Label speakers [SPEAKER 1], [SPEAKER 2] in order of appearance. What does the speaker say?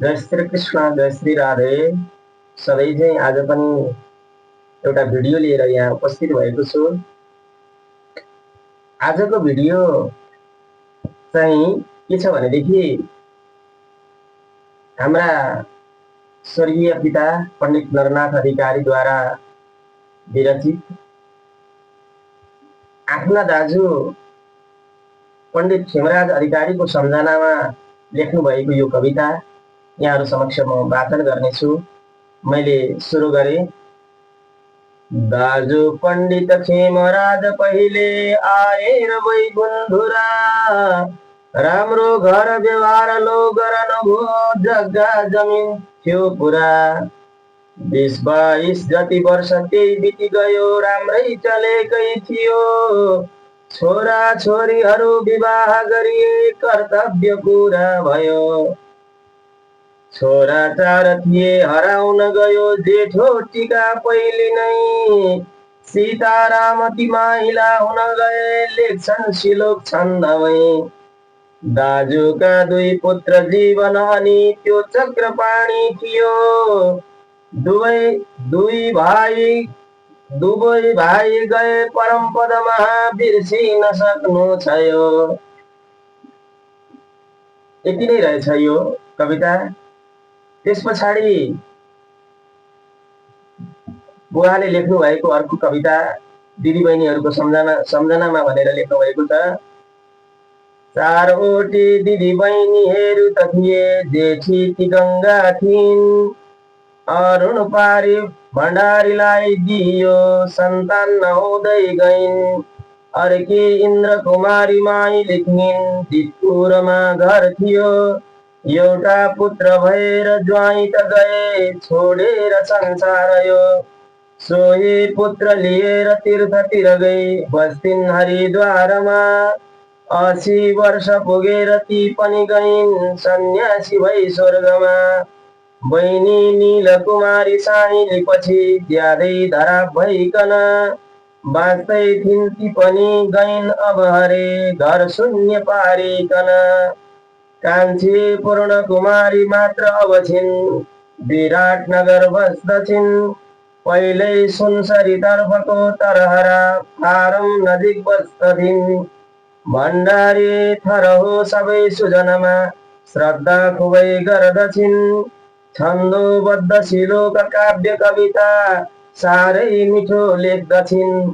[SPEAKER 1] जय श्री कृष्ण, जय श्री राधे। सबै चाहिँ आज पनि एउटा भिडियो लिएर यहाँ उपस्थित भएको छु। आजको भिडियो चाहिँ के छ भनेदेखि हाम्रा स्वर्गीय पिता पण्डित नरनाथ अधिकारीद्वारा विरचित आफ्ना दाजु पण्डित खेमराज अधिकारीको सम्झनामा लेख्नु भएको यो कविता यहाँहरु समक्ष म वाचन गर्नेछु। मैले सुरु गरे। दाजु पण्डित खेमराज पहिले आएर वैकुण्ठुरा, राम्रो घर व्यवहार लो गरनु भो, जग्गा जमिन थियो पुरा। 20-22 जति वर्ष त्यही बिति गयो, राम्रै चलेकै थियो। छोरा छोरीहरू विवाह गरिए, कर्तव्य पूरा भयो। छोरा 4 थिए हराउन गयो, जेठो टीका पहिले नै। सीतारामती माइला हुन गए, लेख्छन् श्लोक छन्दमै। दाजुका 2 पुत्र जीवन अनि त्यो चक्रपाणी थियो। दुवै भाइ गए परम पदमा, बिर्सिन सक्नु छ यो। यति नै रहेछ यो कविता। त्यस पछाडि बुवाले लेख्नु भएको अर्को कविता दिदीबहिनीहरूको सम्झनामा भनेर लेख्नु भएको छ। 4वटी दिदी बहिनीहरू त थिए, जेठी ती गङ्गा थिइन्। अरुण पारी भण्डारीलाई दियो, सन्तान नहुँदै गइन्। अर्की इन्द्र कुमारी माइली थिइन्, दितपुरमा घर थियो। एउटा पुत्र भएर ज्वाइँ त गए, छोडेर संसार यो। सोही पुत्र लिएर तीर्थतिर गई, बस्थिन् हरिद्वारमा। 80 वर्ष पुगेर ती पनि गइन्, सन्यासी भई स्वर्गमा। बहिनी नीलकुमारी साइली पछि ज्यादै धराप भइकन, बाँच्दै थिइन् ती पनि गइन् अब हरे, घर शून्य पारिकन। कान्छी पूर्ण कुमारी मात्र अब छिन्, विराटनगर बस्दछिन्। पहिल्यै सुनसरी तर्फको तरहरा फारम नजिक बस्दथिन्। भण्डारी थर हो सबै सुजनमा, श्रद्धा खुबै गर्दछिन्। छन्दोबद्ध श्लोक काव्य कविता साह्रै मिठो लेख्दछिन्।